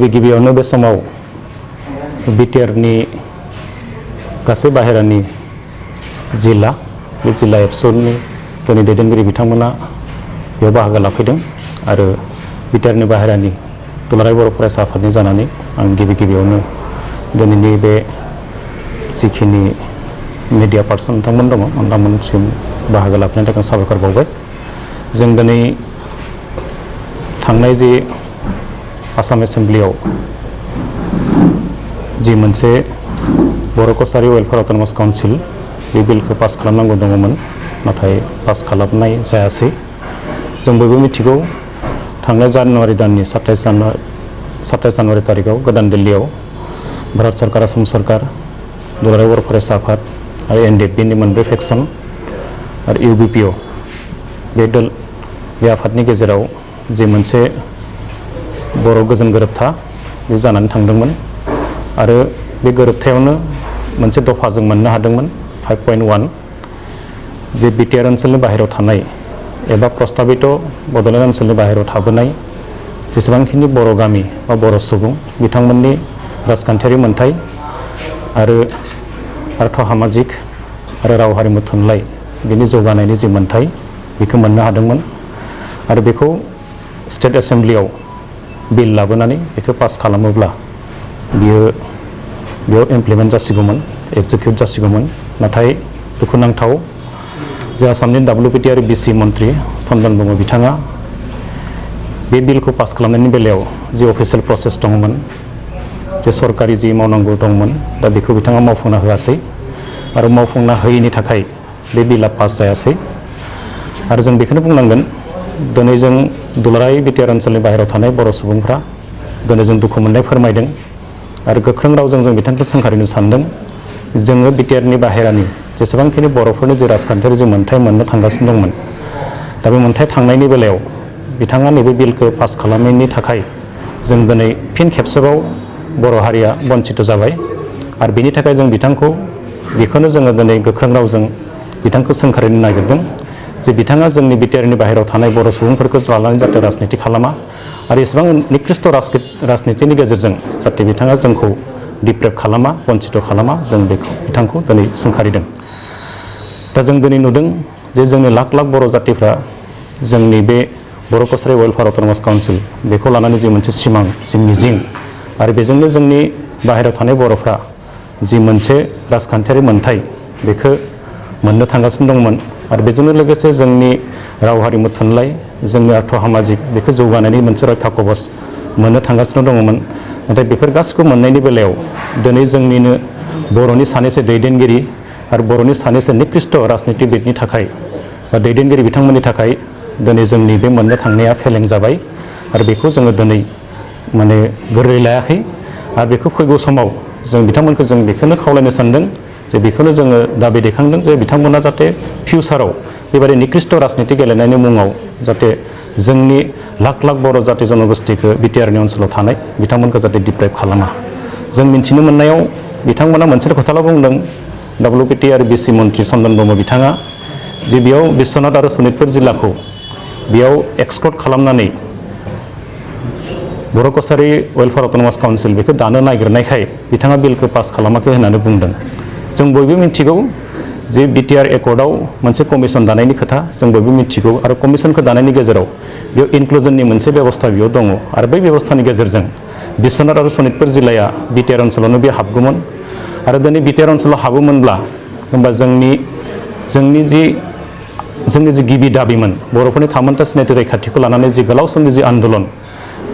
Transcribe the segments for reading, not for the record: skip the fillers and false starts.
गिबियावनो बे समाव बिटिआरनि गासै बाहेरानि जिल्ला बे जिल्ला एबसुनि दिनै दैदेनगिरि बिथांमोना बेयाव बाहागो लाफैदों आरो बिटिआरनि बाहेरानि दुलाराय बर' फरायसा आफादनि जानानै आं गिबियावनो दिनैनि बे जिखिनि मिडिया पार्सन नोंथांमोन दङ नोंथांमोनसिम बाहागो लाफैनायनि थाखाय साबायखर बावबाय। जों दिनै थांनाय जे आसाम एसेम्ब्लियाव जि मोनसे बर' कसारि वेलफेयार अट'नमास काउन्सिल बे बिलखौ पास खालामनांगौ दङमोन, नाथाय पास खालामनाय जायासै। जों बयबो मिथिगौ थांनाय जानुवारि दाननि 27 जानुवारि तारिखआव गोदान दिल्लीयाव भारत सरकार, आसाम सरकार, दुलाराय बर' फरायसा आफाद आरो एनडिएफबिनि मोनब्रै फेक्सन आरो इउबिपिअ बे आफादनि गेजेराव जे मोनसे बर' गोजोन गोरोबथा बे जानानै थांदोंमोन आरो बे गोरोबथायावनो मोनसे दफा जों मोननो हादोंमोन 5.1 जे बिटिआर ओनसोलनि बाहेरायाव थानाय एबा प्रस्ताबित बड'लेण्ड ओनसोलनि बाहेरायाव थाबोनाय जेसेबांखिनि बर' गामि बा बर' सुबुं बिथांमोननि राजखान्थियारि मोन्थाय आरो सामाजिक आरो राव हारिमु थुनलाइ बिनि जौगानायनि जि मोन्थाय बेखौ मोननो हादोंमोन आरो बेखौ स्टेट एसेम्ब्लियाव बिल लाबोनानै बेखौ पास खालामोब्ला बेयाव इमप्लिमेन्ट जासिगौमोन, एक्जिकिउट जासिगौमोन। नाथाय दुखुनांथाव जे आसामनि WPT आरो BC मन्त्रि चन्दन ब्रह्म बिथाङा बे बिलखौ पास खालामनायनि बेलायाव जि अफिसियेल प्रसेस दंमोन, जे सरकारि जि मावनांगौ दंमोन, दा बेखौ बिथाङा मावफुंना होआसै आरो मावफुंना होयैनि थाखाय बे बिला पास जायासै। आरो जों बेखौनो बुंनांगोन दिनै जों दुलाराय बिटिआर ओनसोलनि बाहेरायाव थानाय बर' सुबुंफ्रा दिनै जों दुखु मोननाय फोरमायदों आरो गोख्रों रावजों जों बिथांखौ सोंखारिनो सानदों। जोङो बिटिआरनि बाहेरानि जेसेबांखिनि बर'फोरनि जे राजखान्थियारि जे मोन्थाय मोननो थांगासिनो दंमोन, दा बे मोन्थाय थांनायनि बेलायाव बिथाङा नैबे बिलखौ पास खालामनायनि थाखाय जों दिनै फिन खेबसेबाव बर' हारिया बन्सित जाबाय आरो बेनि थाखाय जों बिथांखौ बेखौनो जोङो दिनै गोख्रों रावजों बिथांखौ सोंखारिनो नागिरदों जे बिथाङा जोंनि बिटिआरनि बाहेरायाव थानाय बर' सुबुंफोरखौ लानानै जाहाथे राजनिति खालामा आरो एसेबां निकृष्ट राजनितिनि गेजेरजों जाहाथे बिथाङा जोंखौ डिप्रेभ खालामा, बन्सित खालामा, जों बिथांखौ दिनै सोंखारिदों। दा जों दिनै नुदों जे जोंनि लाख लाख बर' जातिफ्रा जोंनि बे बर' कसारि वेलफेयार अट'नमास काउन्सिल बेखौ लानानै जि मोनसे सिमां, जि मिजिं आरो बेजोंनो जोंनि बाहेरायाव थानाय बर'फ्रा जि मोनसे राजखान्थियारि मोन्थाय बेखौ मोननो थांगासिनो दंमोन आरो बेजोंनो लोगोसे जोंनि राव हारिमु थुनलाइ, जोंनि सामाजिक बेखौ जौगानायनि मोनसे रैखा कवच मोननो थांगासिनो दङमोन। नाथाय बेफोर गासैखौ मोननायनि बेलायाव दिनै जोंनिनो बर'नि सानैसो दैदेनगिरि आरो बर'नि सानैसो निकृष्ट राजनितिबिदनि थाखाय बा दैदेनगिरि बिथांमोननि थाखाय दिनै जोंनि बे मोननो थांनाया फेलें जाबाय आरो बेखौ जोङो दिनै माने गोरलै लायाखै आरो बेखौ फैगौ समाव जों बिथांमोनखौ जों बेखौनो खावलायनो सानदों जे बेखौनो जोङो दाबि दैखांदों जे बिथांमोना जाहाथे फिउचाराव बेबायदि निकृष्ट राजनिति गेलेनायनि मुङाव जाहाथे जोंनि लाख लाख बर' जाति जनगोष्ठिखौ बिटिआरनि ओनसोलाव थानाय बिथांमोनखौ जाहाथे डिप्रेभ खालामा। जों मिन्थिनो मोननायाव बिथांमोना मोनसे खोथाल' बुंदों, WPT आरो BC मन्त्रि चन्दन ब्रह्म बिथाङा जे बेयाव बिश्वनाथ आरो सनितपुर जिल्लाखौ बेयाव एक्सक्लुड खालामनानै बर' कसारि वेलफेयार अट'नमास काउन्सिल बेखौ दानो नागिरनायखाय बिथाङा बिलखौ पास खालामाखै होननानै बुंदों। जों बयबो मिथिगौ जे बिटिआर एकर्डआव मोनसे कमिसन दानायनि खोथा जों बयबो मिथिगौ आरो कमिसनखौ दानायनि गेजेराव बेयाव इनक्लुजननि मोनसे बेबस्था बेयाव दङ आरो बै बेबस्थानि गेजेरजों बिश्वनाथ आरो सनितपुर जिल्लाया बिटिआर ओनसोलावनो बे हाबगौमोन आरो दिनै बिटिआर ओनसोलाव हाबोमोनब्ला होमबा जोंनि जि गिबि दाबिमोन बर'फोरनि थामोनथा सिनायथि रैखाथिखौ लानानै जि गोलाव समनि जि आन्दलन,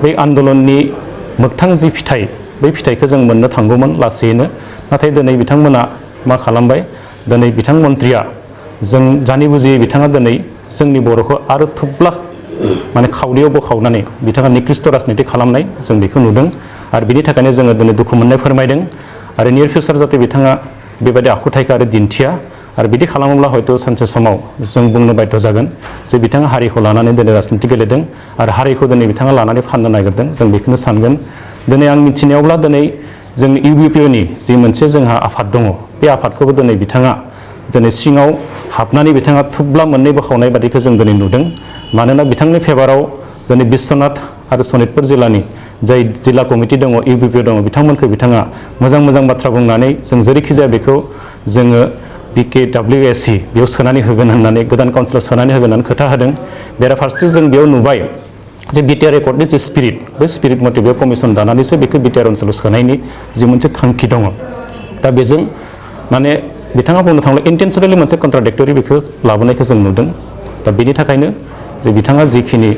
बै आन्दलननि मोगथां जि फिथाइ, बै फिथाइखौ जों मोननो थांगौमोन लासैनो। नाथाय दिनै बिथांमोना मा खालामबाय, दिनै बिथां मन्त्रिया जों जानि बुजियै बिथाङा दिनै जोंनि बर'खौ आरो थुब्ला माने खावदैयाव बोखावनानै बिथाङा निकृष्ट राजनिति खालामनाय जों बेखौ नुदों आरो बिनि थाखायनो जोङो दिनै दुखु मोननाय फोरमायदों आरो नियर फिउचार जाहाथे बिथाङा बेबायदि आखुथायखौ आरो दिन्थिया आरो बिदि खालामोब्ला हयथ' सानसे समाव जों बुंनो बाध्य जागोन जे बिथाङा हारिखौ लानानै दिनै राजनिति गेलेदों आरो हारिखौ दिनै बिथाङा लानानै फाननो नागिरदों। जों बेखौनो सानगोन। दिनै आं मिथिनायावब्ला दिनै जोंनि इउबिपिअनि जि मोनसे जोंहा आफाद दङ, बे आफादखौबो दिनै बिथाङा दिनै सिङाव हाबनानै बिथाङा थुब्ला मोननै बोखावनाय बादिखौ जों दिनै नुदों। मानोना बिथांनि फेभाराव दिनै बिश्वनाथ आरो सनितपुर जिल्लानि जाय जिल्ला कमिटि दङ इउपिपि दङ बिथांमोनखौ बिथाङा मोजां बाथ्रा बुंनानै जों जेरैखिजाया बेखौ जोङो BKWSC बेयाव सोनानै होगोन होननानै गोदान काउन्सिलाव सोनानै होगोन होननानै खोथा होदों बेराफारसे जों बेयाव नुबाय जे बिटिआर एकर्डनि जे स्पिरिट बे स्पिरिट मथे बेयाव कमिसन दानानैसो बेखौ बिटिआर ओनसोलाव सोनायनि जि मोनसे थांखि दङ दा बेजों माने बिथाङा बुंनो थाङोब्ला इन्टेनसनेलि मोनसे कन्ट्राडिक्टरि बेखौ लाबोनायखौ जों नुदों दा बेनि थाखायनो जे बिथाङा जिखिनि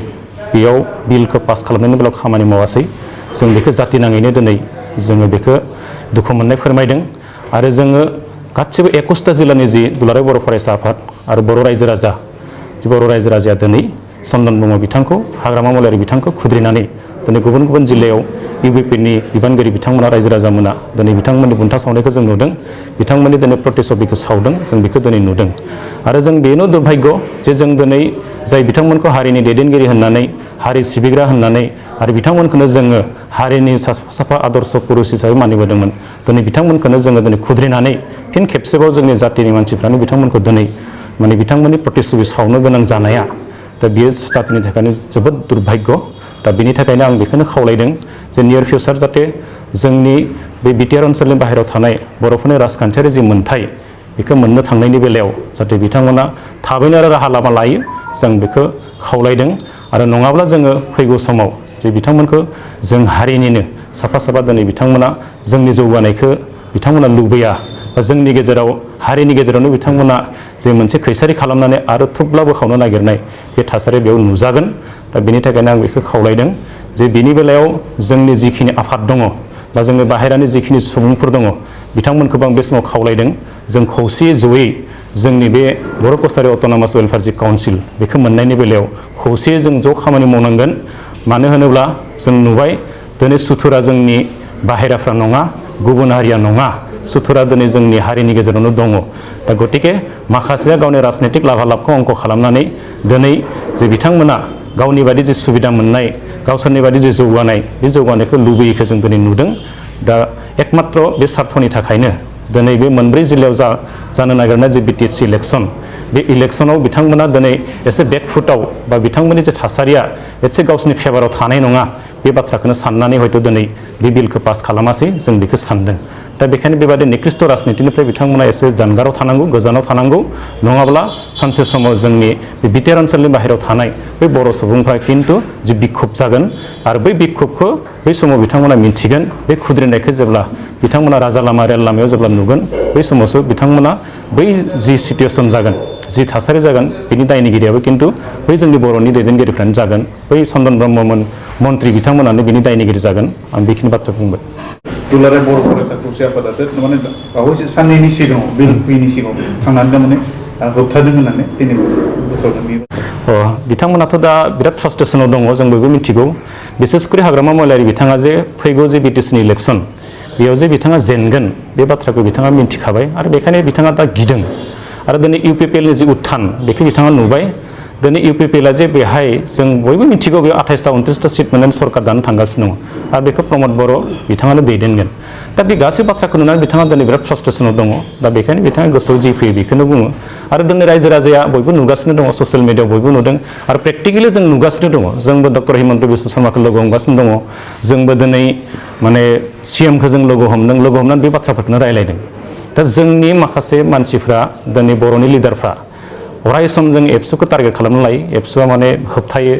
बेयाव बिलखौ पास खालामनायनि बेलायाव खामानि मावासै जों बेखौ जाति नाङैनो दिनै जोङो बेखौ दुखु मोननाय फोरमायदों आरो जोङो गासिबो 21टा जिल्लानि जि दुलाराय बर' फरायसा आफाद आरो बर' रायजो राजा जि बर' रायजो राजाया दिनै चन्दन ब्रह्म बिथांखौ हाग्रामा महिलारि बिथांखौ खुद्रिनानै दिनै गुबुन जिल्लायाव इउपिपिनि बिबानगिरि बिथांमोना रायजो राजामोना दिनै बिथांमोननि बुन्था सावनायखौ जों नुदों बिथांमोननि दिनै प्रतिच्छबिखौ सावदों जों बेखौ दिनै नुदों आरो जों बेनो दुर्भाग्य जे जों दिनै जाय बिथांमोनखौ हारिनि दैदेनगिरि होननानै हारि सिबिग्रा होननानै आरो बिथांमोनखौनो जोङो हारिनि साफा आदर्श पुरुष हिसाबै मानिबोदोंमोन दिनै बिथांमोनखौनो जोङो दिनै खुद्रिनानै फिन खेबसेबाव जोंनि जातिनि मानसिफ्रानो बिथांमोनखौ दिनै माने बिथांमोननि प्रतिच्छबि सावनो गोनां जानाया दा बेयो जातिनि थाखायनो जोबोद दुर्भाग्य दा बेनि थाखायनो आं बेखौनो खावलायदों जे नियर फिउचार जाहाथे जोंनि बे बिटिआर ओनसोलनि बाहेरायाव थानाय बर'फोरनि राजखान्थियारि जि मोन्थाय बेखौ मोननो थांनायनि बेलायाव जाहाथे बिथांमोना थाबैनो राहा लामा लायो जों बेखौ खावलायदों आरो नङाब्ला जोङो फैगौ समाव जे बिथांमोनखौ जों हारिनिनो साफा दिनै बिथांमोना जोंनि जौगानायखौ बिथांमोना लुबैया बा जोंनि गेजेराव हारिनि गेजेरावनो बिथांमोना जे मोनसे खैसारि खालामनानै आरो थुब्ला बोखावनो नागिरनाय बे थासारिया बेयाव नुजागोन दा बेनि थाखायनो आं बेखौ खावलायदों जे बेनि बेलायाव जोंनि जिखिनि आफाद दङ बा जोंनि बाहेरानि जिखिनि सुबुंफोर दङ बिथांमोनखौबो आं बे समाव खावलायदों जों खौसेयै जयै जोंनि बे बर' कसारि अट'नमास वेलफेयार जि काउन्सिल बेखौ मोननायनि बेलायाव खौसेयै जों ज' खामानि मावनांगोन मानो होनोब्ला जों नुबाय दिनै सुथुरा जोंनि बाहेराफ्रा नङा गुबुन हारिया नङा सुथुरा दिनै जोंनि हारिनि गेजेरावनो दङ दा गतिके माखासेया गावनि राजनैतिक लाभालाबखौ अंक खालामनानै दिनै जे बिथांमोना गावनि बायदि जे सुबिदा मोननाय गावसोरनि बायदि जे जौगानाय बे जौगानायखौ लुबैयैखौ जों दिनै नुदों दा एकमात्र बे स्वार्थनि थाखायनो दिनै बे मोनब्रै जिल्लायाव जानो नागिरनाय जे BTC इलेक्सन बे इलेक्सनाव बिथांमोना दिनै एसे बेकफुटाव बा बिथांमोननि जे थासारिया एसे गावसोरनि फेभाराव थानाय नङा बे बाथ्राखौनो साननानै हयथ' दिनै बे बिलखौ पास खालामासै जों बेखौ सानदों दा बेखायनो बेबादि निकृष्ट राजनितिनिफ्राय बिथांमोना एसे जानगाराव थानांगौ गोजानाव थानांगौ नङाब्ला सानसे समाव जोंनि बे बिटिआर ओनसोलनि बाहेरायाव थानाय बै बर' सुबुंफ्रा खिन्थु जि बिक्षोभ जागोन आरो बै बिक्षोभखौ बै समाव बिथांमोना मिन्थिगोन बे खुद्रिनायखौ जेब्ला बिथांमोना राजा लामा रेल लामायाव जेब्ला नुगोन बै समावसो बिथांमोना बै जि सिटुएसन जागोन जि थासारि जागोन बिनि दायनिगिरियाबो खिन्थु बै जोंनि बर'नि दैदेनगिरिफ्रानो जागोन बै चन्दन ब्रह्ममोन मन्त्रि बिथांमोनानो बिनि दायनिगिरि जागोन आं बेखिनि बाथ्रा बुंबाय दुलाराय बर' फरायसा खौसे आफादासो माने बावैसो साननैनि सिगाङाव बिल फैयैनि सिगाङाव थांनानै थारमाने होबथादों होननानै दिनै गोसोआव बिथांमोनाथ' दा बिराद फ्रास्ट्रेसनाव दङ जों बयबो मिथिगौ बिसेसकरि हाग्रामा महिलारि बिथाङा जे फैगौ जे BTCनि इलेक्सन बेयाव जे बिथाङा जेनगोन बे बाथ्राखौ बिथाङा मिन्थिखाबाय आरो बेखायनो बिथाङा दा गिदों आरो दिनै इउपिपिएलनि जि उत्थान बेखौ बिथाङा नुबाय दिनै इउपिपिएलआ जे बेहाय जों बयबो मिथिगौ बेयाव 28टा 29टा सिट मोननानै सरकार दानो थांगासिनो दङ आरो बेखौ प्रमद बर' बिथाङानो दैदेनगोन दा बे गासै बाथ्राखौ नुनानै बिथाङा दिनै बिराद फ्रास्ट्रेसनाव दङ दा बेखायनो बिथाङा गोसोआव जि फैयो बेखौनो बुङो आरो दिनै रायजो राजाया बयबो नुगासिनो दङ ससियेल मिडियाआव बयबो नुदों आरो प्रेक्टिकेलि जों नुगासिनो दङ जोंबो डक्टर हिमन्त बिश्व शर्माखौ लोगो हमगासिनो दङ जोंबो दिनै माने CMखौ जों लोगो हमनानै बे बाथ्राफोरखौनो रायलायदों दा जोंनि माखासे मानसिफ्रा दिनै बर'नि लिडारफ्रा अराय सम जों एबसुखौ टारगेट खालामना लायो एबसुआ माने होबथायो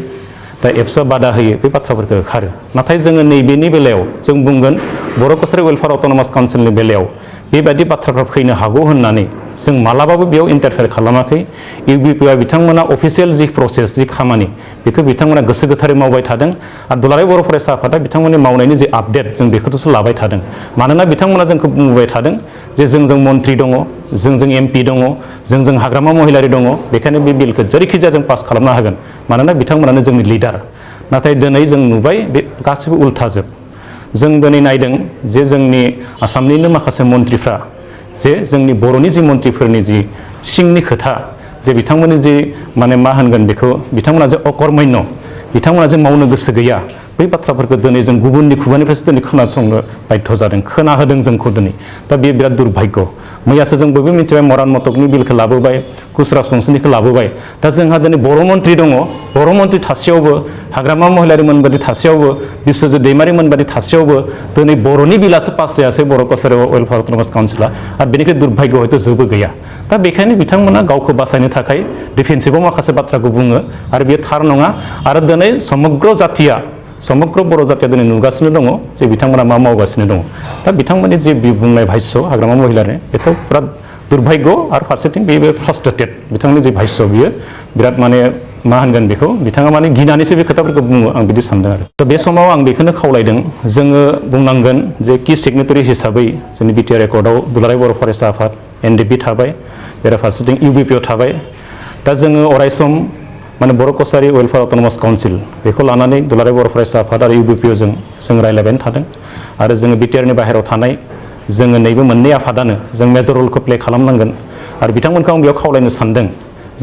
दा एबसुआ बादा होयो बे बाथ्राफोरखौ होखारो नाथाय जोङो नैबेनि बेलायाव जों बुंगोन बर' कसारि वेलफेयार अट'नमास काउन्सिलनि बेलायाव बेबायदि बाथ्राफ्रा फैनो हागौ होननानै जों मालाबाबो बेयाव इन्टारफेयार खालामाखै इउपिपिआ बिथांमोना अफिसियेल जि प्रसेस जि खामानि बेखौ बिथांमोना गोसो गोथारै मावबाय थादों आरो दुलाराय बर' फरायसा आफादा बिथांमोननि मावनायनि जि आपडेट जों बेखौसो लाबाय थादों मानोना बिथांमोना जोंखौ बुंबाय थादों जे जोंजों मन्त्रि दङ जोंजों MP दङ जोंजों हाग्रामा महिलारि दङ बेखायनो बे बिलखौ जेरैखिजाया जों पास खालामनो हागोन मानोना बिथांमोनानो जोंनि लिडार नाथाय दिनै जों नुबाय बे गासिबो उल्थाजोब जों दिनै नायदों जे जोंनि आसामनिनो माखासे मन्त्रिफ्रा जे जोंनि बर'नि जि मन्त्रिफोरनि जि सिंनि खोथा जे बिथांमोननि जि माने मा होनगोन बेखौ बिथांमोना जे अकर्मण्य बिथांमोना जे मावनो गोसो गैया बै बाथ्राफोरखौ दिनै जों गुबुननि खुगानिफ्रायसो दिनै खोनासंनो बाध्य जादों खोनाहोदों जोंखौ दिनै दा बेयो बिराद दुर्भाग्य मैयासो जों बयबो मिथिबाय मरान मतकनि बिलखौ लाबोबाय कुच राजबंशिनिखौ लाबोबाय दा जोंहा दिनै बर' मन्त्रि दङ बर' मन्त्रि थासेयावबो हाग्रामा महिलारिमोन बादि थासेयावबो बिश्वजित दैमारिमोन बादि थासेयावबो दिनै बर'नि बिलासो पास जायासै बर' कसारि वेलफेयार अट'नमास काउन्सिला आरो बेनिखाय दुर्भाग्य हयथ' जेबो गैया दा बेखायनो बिथांमोना गावखौ बासायनो थाखाय डिफेन्सिभआव माखासे बाथ्राखौ बुङो आरो बेयो थार नङा आरो दिनै समग्र जाथिया समग्र बर' जातिया दिनै नुगासिनो दङ जे बिथांमोना मा मावगासिनो दङ दा बिथांमोननि जे बुंनाय भाष्य हाग्रामा महिलारि बेथ' बिराद दुर्भाग्य आरो फारसेथिं बेबो फ्रास्ट्रेटेड बिथांनि जे भाष्य बियो बिराद माने मा होनगोन बेखौ बिथाङा माने गिनानैसो बे खोथाफोरखौ बुङो आं बिदि सानदों आरो दा बे समाव आं बेखौनो खावलायदों जोङो बुंनांगोन जे कि सिगनेटारि हिसाबै जोंनि बिटिआर एकर्डआव दुलाराय बर' फरायसा आफाद एनडिपि थाबाय बेराफारसेथिं इउबिपिअ थाबाय दा जोङो अरायसम माने बर' कसारि वेलफेयार अट'नमास काउन्सिल बेखौ लानानै दुलाराय बर' फरायसा आफाद आरो इउबिपिअजों जों रायज्लायबाय थादों आरो जोङो बिटिआरनि बाहेरायाव थानाय जोङो नैबे मोननै आफादानो जों मेजर रलखौ प्ले खालामनांगोन आरो बिथांमोनखौ आं बेयाव खावलायनो सानदों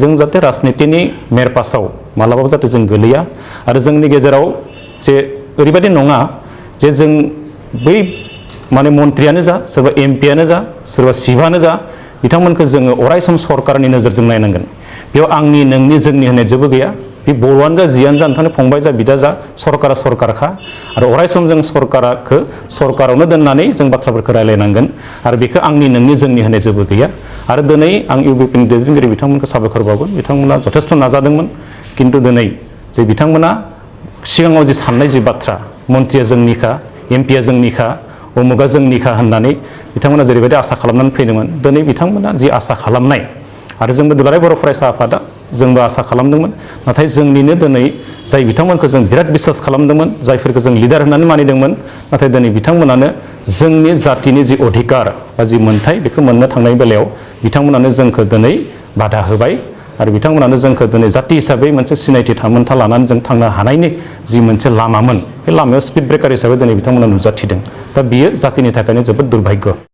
जों जाहाथे राजनितिनि मेरपासाव मालाबाबो जाहाथे जों गोलैया आरो जोंनि गेजेराव जे ओरैबायदि नङा जे जों बै माने मन्थ्रियानो जा सोरबा एमपियानो जा सोरबा सिफआनो जा बिथांमोनखौ जोङो अरायसम सरकारनि नोजोरजों नायनांगोन बेयाव आंनि नोंनि जोंनि होननाय जेबो गैया बे बर'आनो जा जियानो जा नोंथांनि फंबाय जा बिदा जा सरकारा सरकारखा आरो अरायसम जों सरकारखौ सरकारावनो दोननानै जों बाथ्राफोरखौ रायलायनांगोन आरो बेखौ आंनि नोंनि जोंनि होननाय जेबो गैया आरो दिनै आं इउबिपिनि दैदेनगिरि बिथांमोनखौ साबायखर बावगोन बिथांमोना जथेस्थ' नाजादोंमोन खिन्थु दिनै जे बिथांमोना सिगाङाव जे साननाय जे बाथ्रा मन्थ्रिया जोंनिखा एमपिया जोंनिखा उमुगा जोंनिखा होननानै बिथांमोना जेरैबायदि आसा खालामनानै फैदोंमोन दिनै बिथांमोना जि आसा खालामनाय आरो जोंबो दुलाराय बर' फरायसा आफादा जोंबो आसा खालामदोंमोन नाथाय जोंनिनो दिनै जाय बिथांमोनखौ जों बिराद बिसास खालामदोंमोन जायफोरखौ जों लिडार होननानै मानिदोंमोन नाथाय दिनै बिथांमोनानो जोंनि जातिनि जि अधिकार बा जि मोन्थाय बेखौ मोननो थांनाय बेलायाव बिथांमोनानो जोंखौ दिनै बाधा होबाय आरो बिथांमोनानो जोंखौ दिनै जाति हिसाबै मोनसे सिनायथि थामोनथा लानानै जों थांनो हानायनि जि मोनसे लामामोन बे लामायाव स्पिड ब्रेकार हिसाबै दिनै बिथांमोना नुजाथिदों दा बियो जातिनि थाखायनो जोबोद दुर्भाग्य